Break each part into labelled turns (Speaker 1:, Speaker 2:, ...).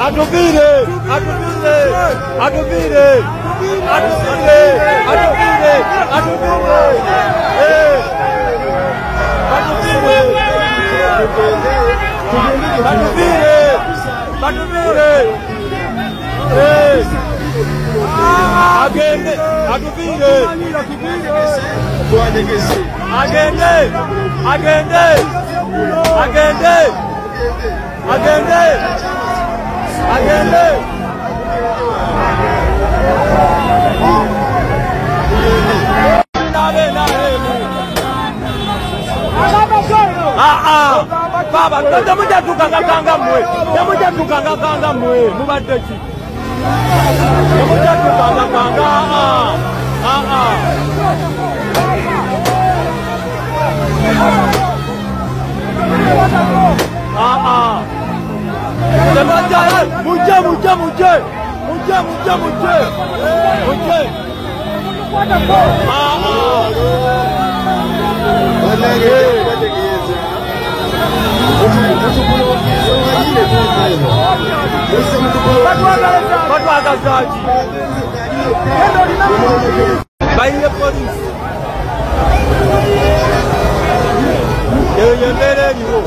Speaker 1: Atuvire, atuvire, atuvire, atuvire, atuvire, atuvire, atuvire, atuvire, atuvire, agende, atuvire, agende, agende, agende, agende. Agende! Ah ah! Baba, temujja tukangakanga mmwe! Temujja tukangakanga mmwe! Mubadde ki? Temujja tukangakanga! Ah ah! Ah ah! Mujje, mujje, mujje! Mujje, mujje, mujje! Mujje! Ah ah! Batwagazaaki? Bayiye poliisi. Eyo y'embeera eriwo.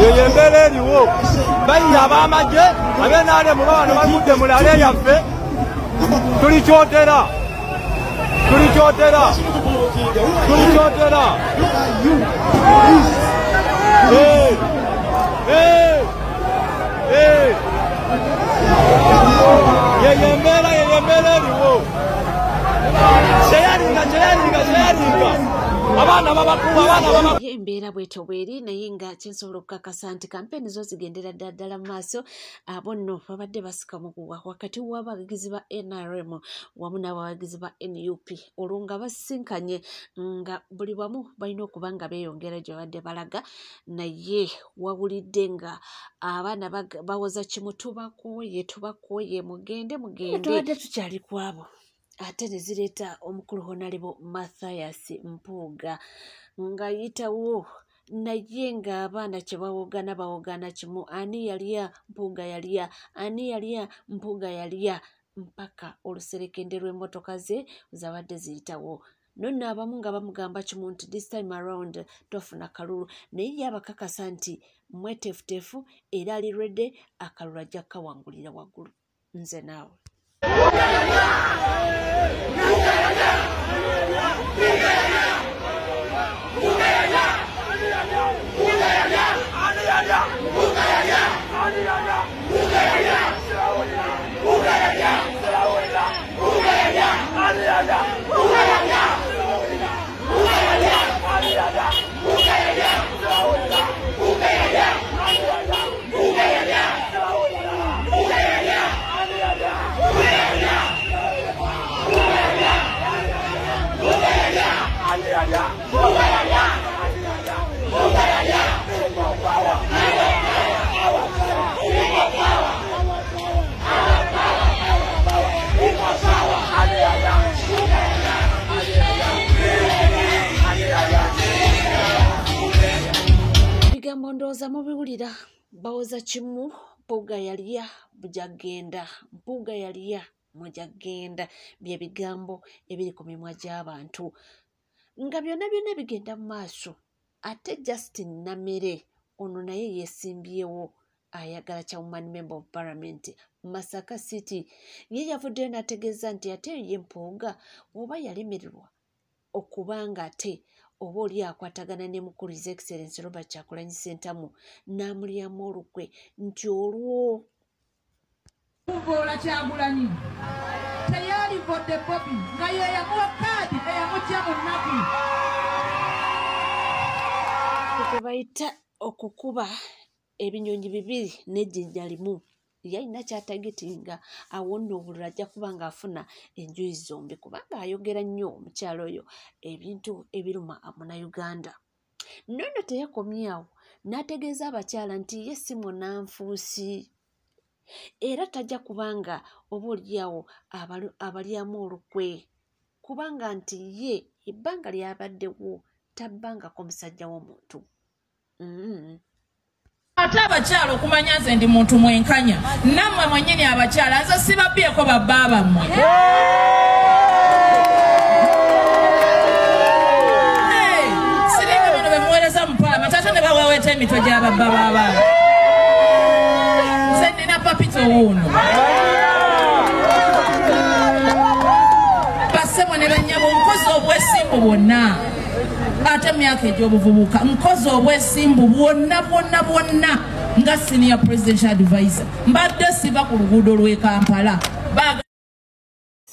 Speaker 1: Eyo embeera eriwo. Bayiye ab'amagye ab'NRM bano bagudde mu lale yaffe. Tulikyotera, tulikyotera, tulikyotera. Hey! Hey! Hey! Yeyo embeera, yeyo embeera eriwo. Kyeyalinga, kyeyalinga, kyeyalinga. Abaana babakuba, abaana babakuba.
Speaker 2: Ye embeera bwetyo bweri, naye nga kyensobola okukakasa nti kampeni zo zigendera ddala ddala mu maaso. Abo nno babadde basika muguwa wakati w'abawagizi ba NRM wamu n'abawagizi ba NUP, olwo nga basinkanye nga buli wamu balina okuba nga beeyongera gye babadde balaga, naye wawulidde nga abaana bawoza kimu, tubakooye, tubakooye, mugende, mugende. Tubadde tukyali ku abo ate ne zireeta omukulu Honorable Mathias Mpuuga ng'ayitawo, naye ng'abaana kye bawogana bawogana kimu, ani yalya Mpuuga yalya, ani yalya Mpuuga yalya, mpaka oluserekende lw'emmotoka ze zabadde ziyitawo. Nonna abamu nga bamugamba kimu nti this time around tofuna kalulu, naye ye abakakasa nti mweteefuteefu era ali ready, akalulu ajja kukawangulira waggulu. Nze naawe. Ebigambo ndowooza mubiwulira, bawoza kimu, Mpuuga yalya mujagenda, Mpuuga yalya mujagenda, bye bigambo ebiri ku mimwa gy'abantu nga byonna byonna bigenda mu maaso. Ate Justin Namere ono naye yeesimbyewo, ayagala kya woman member of parliament Masaka City. Ye yavuddeyo n'ategeeza nti ate ye Mpuuga oba yalemererwa okubanga ate oba oli akwatagana ne mukulu His Excellency Robert Kyagulanyi Ssentamu n'amulyamu olukwe nti olwo
Speaker 3: kuvoola Kyagulanyi teyalivodde Bobi nga ye yamuwa kaadi eyamugya mu nnaku.
Speaker 2: Kwe bayita okukuba ebinyonyi bibiri n'ejjinja limu. Yalina ky'atagetinga, awo nno obululu ajja kuba ng'afuna enjuyi zombi, kubanga ayogera nnyo omukyala oyo ebintu ebiruma Munnayuganda. Nno teyakomye awo, N'ategeeza abakyala nti ye si munnanfuusi era tajja kubanga oba oliawo abalyamu olukwe, kubanga nti ye ebbanga lyabaddewo tabbangako musajja w'omuntu.
Speaker 3: Ate abakyala okumanya nze ndi muntu mwenkanya, nammwe mwennyini abakyala nze sibabbyeko babba bammwe. Siringa bano be muweereza mu Palamenti ate ne baweweeta emitwe gy'ababba b'abaana. Nze nnina papito wuuno. Bassebo ne bannyabo, nkoze obwesimbu bwonna. Ate mu myaka egy'obuvubuka nkoze obwesimbu bwonna bwonna bwonna nga senior presidential advisor. Mbadde siva ku luguudo lw'e Kampala.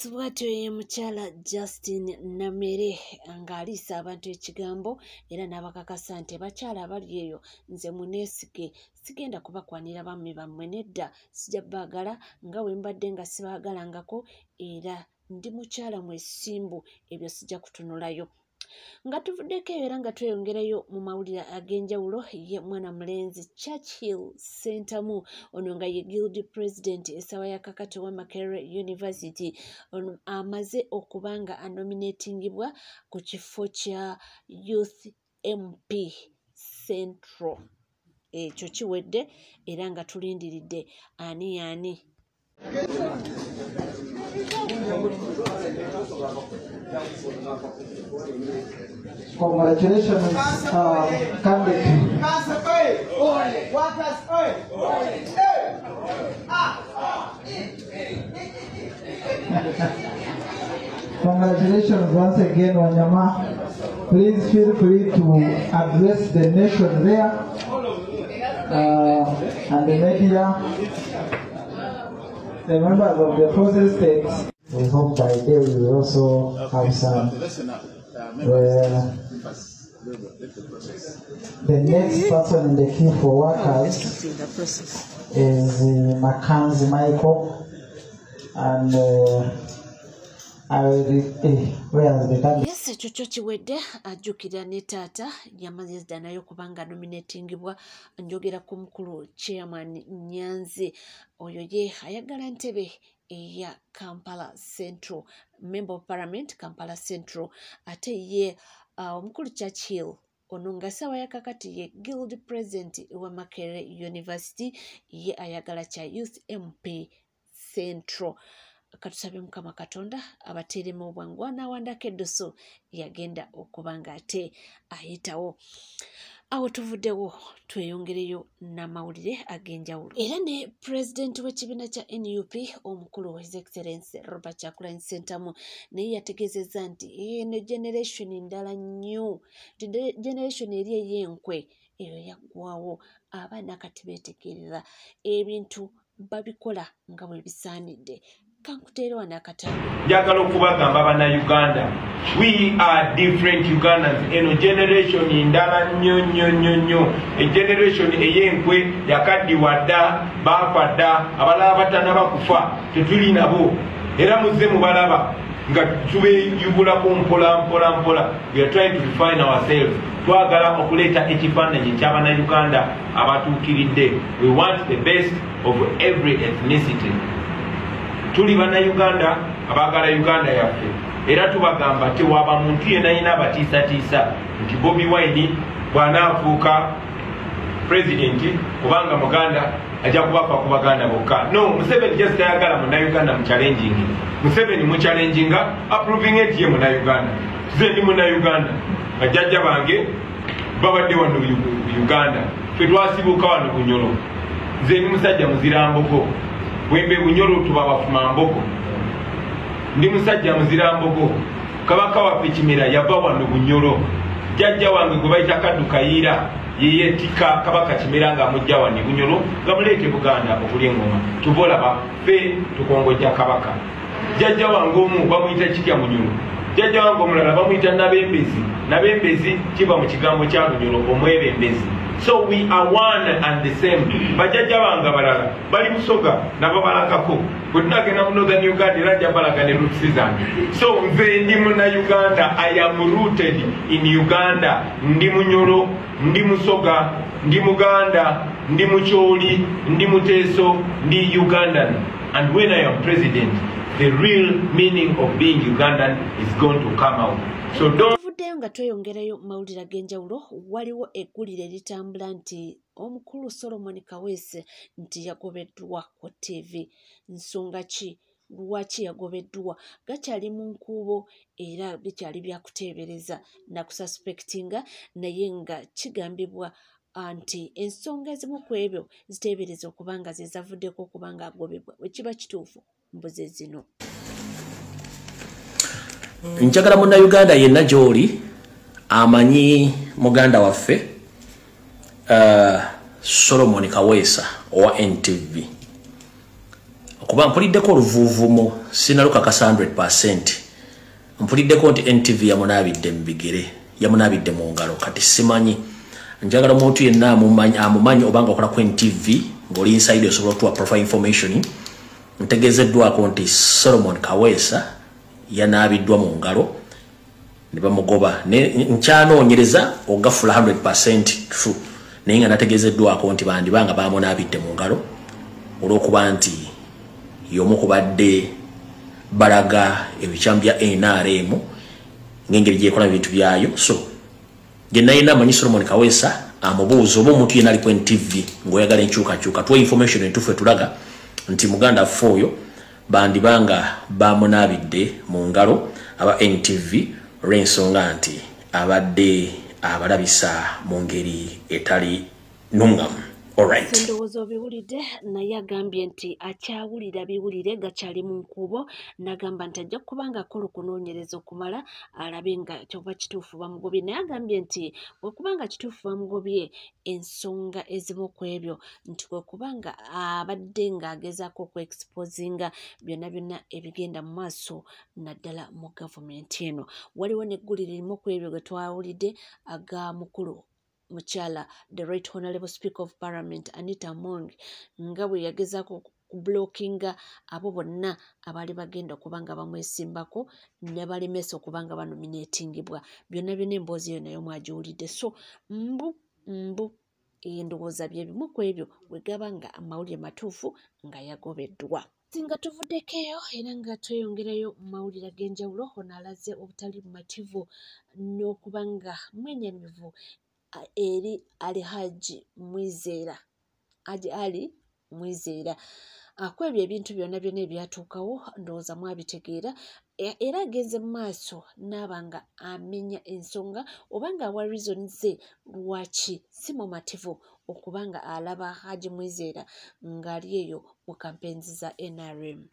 Speaker 2: Bw'atyo ye mukyala Justin Namere ng'aliisa abantu ekigambo era n'abakakasa nti bakyala abali eyo nze muneesige, sigenda kubakwanira bammi bammwe nedda, sijja baagala nga bwe mbadde nga sibaagalangako, era ndi mukyala mwesimbu, ebyo sijja kutunulayo. Nga tuvuddeko eyo era nga tweyongerayo mu mawulire ag'enjawulo, ye mwana mulenzi Churchill Ssentamu, ono nga ye guild president essaawa ya kakati wa Makerere University, ono amaze okuba nga anominatingibwa ku kifo kya Youth MP Central. Ekyo kiwedde era nga tulindiridde ani yaani.
Speaker 4: Congratulations, candidate. Congratulations once again, Wanyama. Please feel free to address the nation there and the media, the members of the forces states. We hope by day we will also have some. The next person in the queue for workers is Mackenzie Michael, and I will, where is the candidate?
Speaker 2: Yes, ekyo kyo kiwedde. Ajjukira ne taata yamaze dda naye okubanga nominatingibwa. Njogera ku mukulu chairman Nyanzi, oyo ye ayagala ntebe eya Kampala Central, Member of Parliament Kampala Central. Ate ye omukulu Churchill ono nga ssaawa ya kakati ye guild president wa Makerere University, ye ayagala kya Youth MP Central. Katusabe Mukama Katonda abateeremu obwangu n'awandako eddoso yagenda okuba nga ate ayitawo. Awo tuvuddewo tweyongereyo n'amawulire ag'enjawulo. Era ne pulezidenti w'ekibiina kya NUP omukulu His Excellency Robert Kyagulanyi Ssentamu naye yategeezezza nti eno generation ndala nnyo, nti generation eri ey'enkwe eyo yaggwawo, abaana kati beetegerera ebintu babikola nga bwe bisaanidde.
Speaker 5: Njagala okubagamba bannayuganda, we are different Ugandans. Eno generation ndala nnyo nnyo nnyo nnyo. Egeneration ey'enkwe yakaddiwa dda, baafa dda, abalala batannaba kufa tetuli nabo, era muzze mubalaba nga tubeyubulako mpola mpola mpola. We are trying to refine ourselves. Twagala okuleeta ekifaananyi eky'abannayuganda abatuukiridde. We want the best of every ethnicity. Tuli bannayuganda abaagala Uganda yaffe, era tubagamba tewaba muntu yenna yenna abatiisatiisa nti Bobi Wine bw'anaafuuka pulezidenti kubanga Muganda ajja kubafa ku Baganda bokka. No, Museveni just tayagala munnayuganda mu challenging. Museveni mu challenginga approving it ye munnayuganda. Nze ndi munnayuganda, bajjajja bange babadde wano Uganda, ffe twasibuka wano Bunyoro. Nze ndi musajja muzirambogo, bwembe Bunyoro tuba bafuma mbogo. Ndi musajja muzirambogo, kabaka waffe Kimera yava wano Bunyoro. Jjajja wange gwe bayita Kaddu Kayiira yeyeetikka kabaka Kimera ng'amujja wano e Bunyoro nga muleete Buganda okulya engoma. Tuva olaba ffe tukongojja kabaka. Jjajja wange omu bamuyita Kitya Munyoro, jjajja wange omulala bamuyita Nabembezi. Nabembezi kiva mu kigambo kya Lunyoro, omwebembezi. So we are one and the same. Bajjajja bange abalala bali Busoga nabo balagako. Bwe tunagenda mu Northern Uganda era nja balaga ne roots zange. So nze ndi Munnauganda, I am rooted in Uganda. Ndi Munyoro, ndi Musoga, ndi Muganda, ndi Mucholi, ndi Muteso, ndi Ugandan. And when I am president, the real meaning of being Ugandan is going to come out. So don't.
Speaker 2: Tuvuddeyo nga tweyongerayo mawulire ag'enjawulo. Waliwo eggulire eritambula nti omukulu Solomon Kaweesi nti yagobeddwa ku TV. Nsonga ki lwaki yagobeddwa? Gakyali mu nkuubo era bikyali byakuteebereza na kususpectinga, naye nga kigambibwa nti ensonga ezimu ku ebyo ziteebereza okuba nga ze zavuddeko okuba nga agobebwa. Bwe kiba kituufu, mbuze zino.
Speaker 6: Njagala Munnayuganda yenna gy'oli amanyi muganda waffe Solomon Kaweesa owa NTV, okuba mpuliddeko oluvuuvumo, sinalukakasa 100%, mpuliddeko nti NTV yamunaabidde mu bigere, yamunaabidde mu ngalo. Kati simanyi, njagala omuntu yenna amumanyi obanga okola ku NTV ng'oli inside osobola otuwa profile information. Ntegeezeddwako nti Solomon Kaweesa yanaabiddwa mu ngalo ne bamugoba. Nkyanoonyereza ogafula 100% true, naye nga nategeezeddwako nti bandibanga bamunaabidde mu ngalo olw'okuba nti y'omu kubadde balaga ebikyamu bya NRM ng'engeri gyekola ebintu byayo. So gye nalina amanyi Solomon Kaweesa amubuuza, oba omuntu yenna ali ku NTV ng'oyagala enkyukakyuka, tuwa information entuufu etulaga nti muganda waffe oyo bandibanga bamunaabidde mu ngalo aba NTV olw'ensonga nti abadde abalabisa mu ngeri etali nnungamu. Alright.
Speaker 2: Ndowooza obiwulidde, naye agambye nti akyawulira biwulire gakyali mu nkuubo, n'agamba nti ajja kuba nga akola okunoonyereza okumala alabe nga kyoba kituufu bamugobye. Naye agambye nti bwekuba nga kituufu bamugobye, ensonga ezimu ku ebyo nti kwekuba nga abadde ng'agezaako okuexposinga byonna byonna ebigenda mu maaso naddala mu gavumenti eno. Waliwo n'eggulire limu ku ebyo ge twawulidde aga mukulu mukyala the Right Honorable Speaker of Parliament Anita Among, nga bwe yagezaako okublockinga abo bonna abaali bagenda okuba nga bamwesimbako ne balemesa okuba nga banominatingibwa. Byonna byonna emboozi eyo nayo mwagiwulidde. So mbu mbu endowooza bye bimu ku ebyo bwe gaba nga amawulire matuufu nga yagobeddwa. Nga tuvuddeko eyo era nga tweyongerayo mu mawulire ag'enjawulo, ono alaze obutali bumativu n'okuba nga mwenyamivu eri Alhaji Mwizera, Haji Ali Mwizera, ku ebyo ebintu byonna byonna ebyatuukawo ndowooza mwabitegeera. Era agenze mu maaso n'aba nga amenya ensonga oba nga awa reason ze lwaki si mumativu okuba nga alaba Haji Mwizera ng'ali eyo mu campaigns za NRM.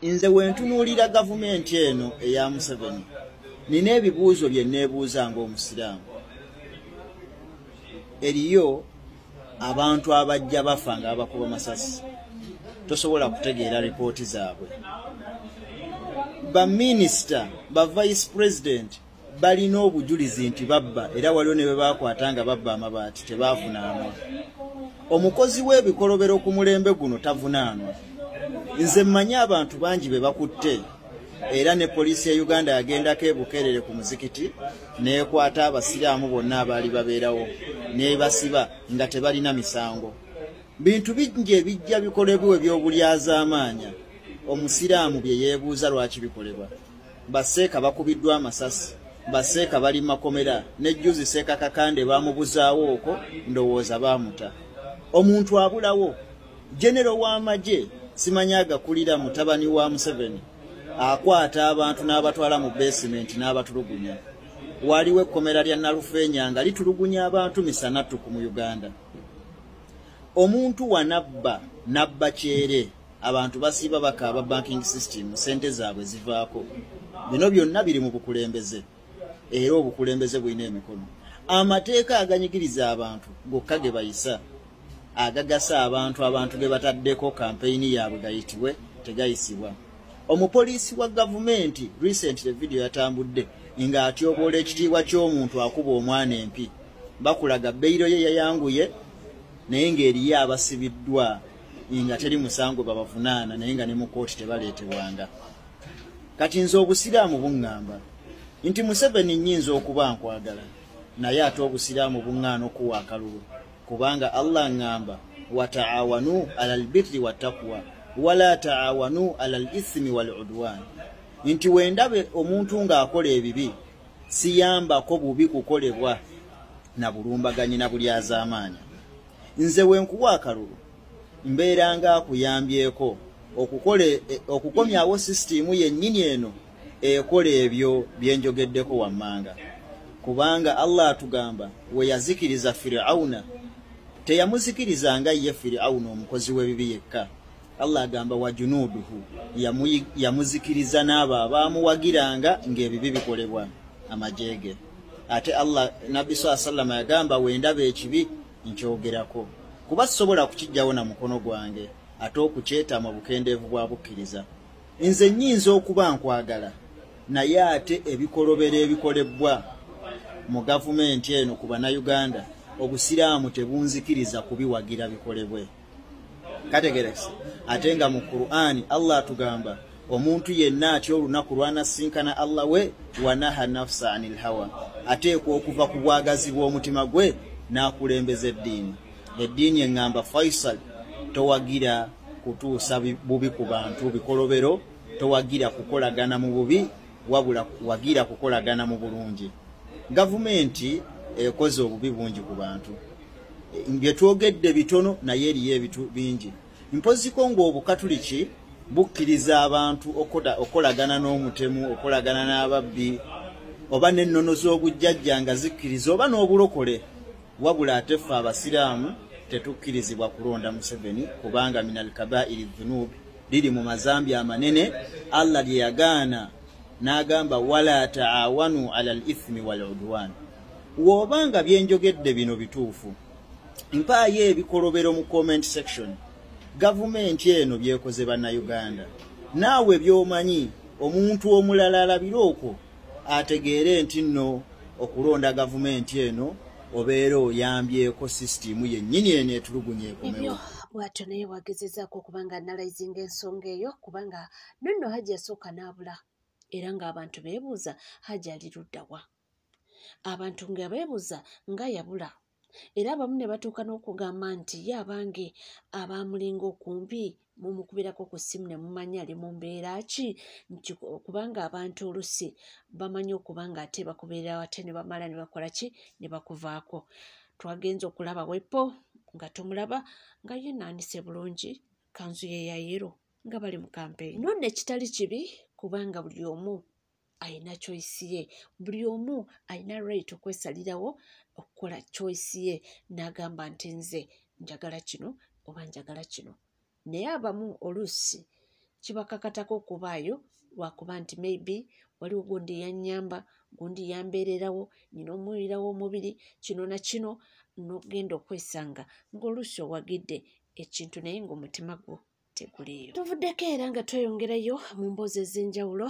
Speaker 7: Nze wentunuulira gavumenti eno eya Museveni, nina ebibuuzo bye neebuuza ng'omusiraamu. Eriyo abantu abajja bafa nga babakuba masasi, tosobola kutegeera ripooti zaabwe. Baminisita, ba vice president balina obujulizi nti babba, era waliwo ne bwe bakwata nga babba amabaati tebavunaanwa. Omukozi w'ebikolobero ku mulembe guno tavunaanwa. Nze mmanyi abantu bangi be bakutte, era ne poliisi ya Uganda yagendako e Bukerere ku muzikiti n'ekwata abasiraamu bonna abaali babeerawo n'ebasiba nga tebalina misango. Bintu bingi ebijja bikolebwa eby'obulyazaamaanya omusiraamu bye yeebuuza lwaki bikolebwa. Baseeka bakubiddwa amasasi, baseeka bali makomera, ne jjuzi Seeka Kakande baamubuzaawo okwo, ndowooza baamuta. Omuntu abulawo, genero w'amagye simanyi agakulira mutabani wa Museveni akwata abantu n'abatwala mu basement n'abatulugunya. Waliwo ekkomera lya Nalufeenya nga litulugunya abantu misana ttuku mu Uganda. Omuntu wanabba nabba kyere, abantu basiiba bakaaba banking system, sente zaabwe zivaako. Bino byonna biri mu bukulembeze, era obukulembeze bulina emikono. Amateeka aganyigiriza abantu gokka ge bayisa, agagasa abantu, abantu ge bataddeko kampeyini yaabwe gayitibwe tegayisibwa. Omupoliisi wa gavumenti recently video yatambudde ng'atyoboola ekitiibwa ky'omuntu akuba omwana empi. Bakulaga beyiro ye yayanguye, naye ng'eriyo abasibiddwa. nga teri musango babavunaana, naye nga ne mu kkooti tebaleetebwanga. Kati nze obusiraamu buŋŋamba nti Museveni nnyinza okuba nkwagala, naye ate obusiraamu buŋŋaana okuwa akalulu, kubanga Allah ŋŋamba wataawanu alal birri wattaqwa wala taawanu alal ithmi wal udwan, nti wendabe omuntu ng'akola ebibi siyambako bubi kukolebwa na bulumbaganyi na bulyazaamaanya. Nze wenkuwa akalulu mbeera nga akuyambyeko okukomyawo sisitiimu yennyini eno ekola ebyo byenjogeddeko wammanga, kubanga Allah atugamba we yazikiriza Fir'auna teyamuzikiriza nga ye Fir'auna omukozi w'ebibi yekka. Allah agamba wa junuduhu, yamuzikiriza n'abo abaamuwagiranga ng'ebibi bikolebwa amajege. Ate Allah Nabbi sallallahu alaihi wasallam yagamba wendaba ekibi nkyogerako, kuba sobola kukijjawo na mukono gwange ate okukyetama bukendeevu bwa bukkiriza. Nze nnyinza okuba nkwagala, naye ate ebikolobero ebikolebwa mu gavumenti eno ku bannayuganda obusiraamu tebunzikiriza kubiwagira bikolebwe. Kategerese. Ate nga mu Qur'ani Allah atugamba omuntu yenna atya olunaku lw'anasinkana Allah we wanaha nafsa anil hawa, ateekwa okuva ku bwagazi bw'omutima gwe n'akulembeza eddiini. Eddiini eŋŋamba Faisal, towagira kutuusa bubi ku bantu bikolobero, towagira kukolagana mu bubi, wabula wagira kukolagana mu bulungi. Gavumenti ekoze obubi bungi ku bantu, bye twogedde bitono naye eriyo ebitu bingi. Mpoziko ng'obukatuliki bukkiriza abantu okolagana n'omutemu, okolagana n'ababbi, oba n'ennono z'obujjajja nga zikkiriza, oba n'obulokole. Wabula ate ffe abasiraamu tetukkirizibwa kulonda Museveni, kubanga minal kabairi dhunubi, liri mu mazambi amanene Allah lye yagaana n'agamba wala taawanu alal ithmi wal udwan. W'obanga byenjogedde bino bituufu, mpaayo ebikolobero mu comment section. Gavumenti eno byekoze bannayuganda, naawe by'omanyi omuntu omulala alabire okwo ategeere nti nno okulonda gavumenti eno obeera oyambyeko sisitiimu yennyini eno etulugunya ekomewo.
Speaker 2: Bw'atyo naye wagezezaako okuba nga analyzinga ensonga eyo, kubanga nonno Hajji yasooka n'abula, era ng'abantu beebuuza Hajji ali ludda wa, abantu nga beebuuza nga yabula, era abamu ne batuuka n'okugamba nti ye abange abaamulinga okumpi mumukubirako ku ssimu ne mumanya ali mu mbeera ki, nti kubanga abantu olusi bamanyi okuba nga ate bakubeererawo ate ne bamala ne bakola ki ne bakuvaako. Twagenze okulaba wepo nga tumulaba nga ye naanise bulungi kanzu ye ya yero nga bali mu kampeyini. Nno ekitali kibi, kubanga buli omu alina choice ye, buli omu alina right okwesalirawo okukola choice ye n'agamba nti nze njagala kino oba njagala kino. Naye abamu oluusi kibakakatako okubaayo lwakuba nti maybe waliwo gundi yannyamba, gundi yambeererawo, nina omuwulirawo omubiri, kino na kino, n'ogenda okwesanga ng'oluusi owagidde ekintu naye ng'omutima gwo teguliiyo. Tuvuddeko era nga tweyongerayo mu mboozi ez'enjawulo.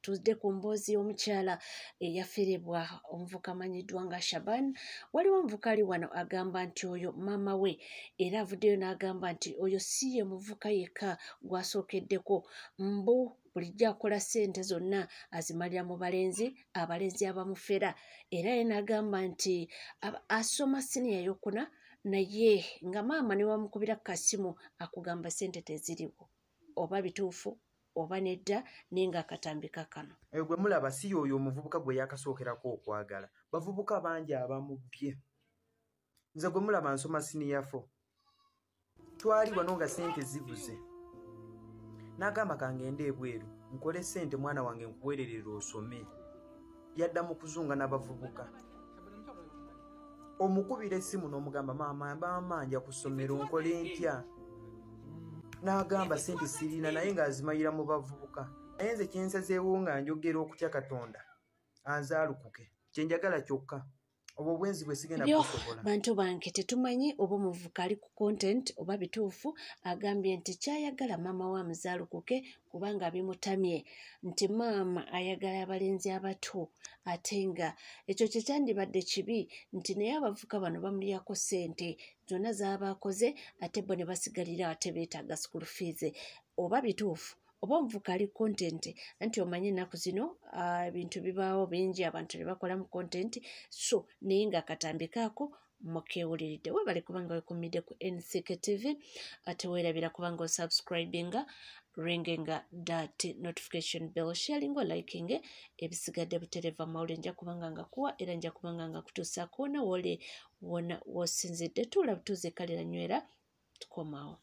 Speaker 2: Tuzde ku mboozi y'omukyala eyafiiribwa omuvuka amanyiddwa nga Shaban. Waliwo omuvuka ali wano agamba nti oyo maama we, era avuddeyo n'agamba nti oyo si ye muvuka yekka gw'asookeddeko, mbu bulijjo akola ssente zonna azimalira mu balenzi, abalenzi abamufera. Era ye n'agamba nti asoma siniya ey'okuna, naye nga maama ne wamukubira kasimu akugamba ssente teziriwo, oba bituufu oba nedda, naye ng'akatambika kano.
Speaker 5: Eyo gwe mulaba si y'oyo omuvubuka gwe yakasookerako okwagala. Bavubuka bangi abamubbye. Nze gwe mulaba nsoma siniya 4. Twali wano nga ssente zibuze. N'agamba kangende ebweru nkole ssente mwana wange nkuweererera osome. Yadda mu kuzunga n'abavubuka. Omukubira essimu n'omugamba maama maama nja ku ssomero nkole ntya. N'agamba ssente sirina, naye ng'azimayira mu bavubuka. Naye nze kye nsazeewo nga njogera okutya Katonda anzaalukuke. Kye njagala kyokka
Speaker 8: Obwo obwenzi bwe sigenda
Speaker 2: Byo
Speaker 8: kusobola.
Speaker 2: Bantu bange, tetumanyi oba omuvubuka ali ku content oba bituufu. Agambye nti kyayagala maama we amuzaalukuke kubanga bimutamye, nti maama ayagala abalenzi abato, ate nga ekyo kyekyandibadde kibi, nti naye abavubuka bano bamulyako ssente zonna z'aba akoze, ate bo ne basigalira, ate beetaaga school fees. Oba bituufu oba omuvubuka ali content, anti omanye ennaku zino ebintu bibaawo bingi, abantu ne bakola mu content. So naye nga akatambi kaako mukewuliridde. Webale kubanga wekumidde ku NCK TV, ate weerabira kubanga osubscribinga, ringinga that notification bell, sharing or liking. Ebisigadde butereva mawulire nja kubanga nga kuwa era nja kubanga nga kutuusaako wona woli wona wosinzidde. Tuula butuuze, kalira, nywera, tukomawo.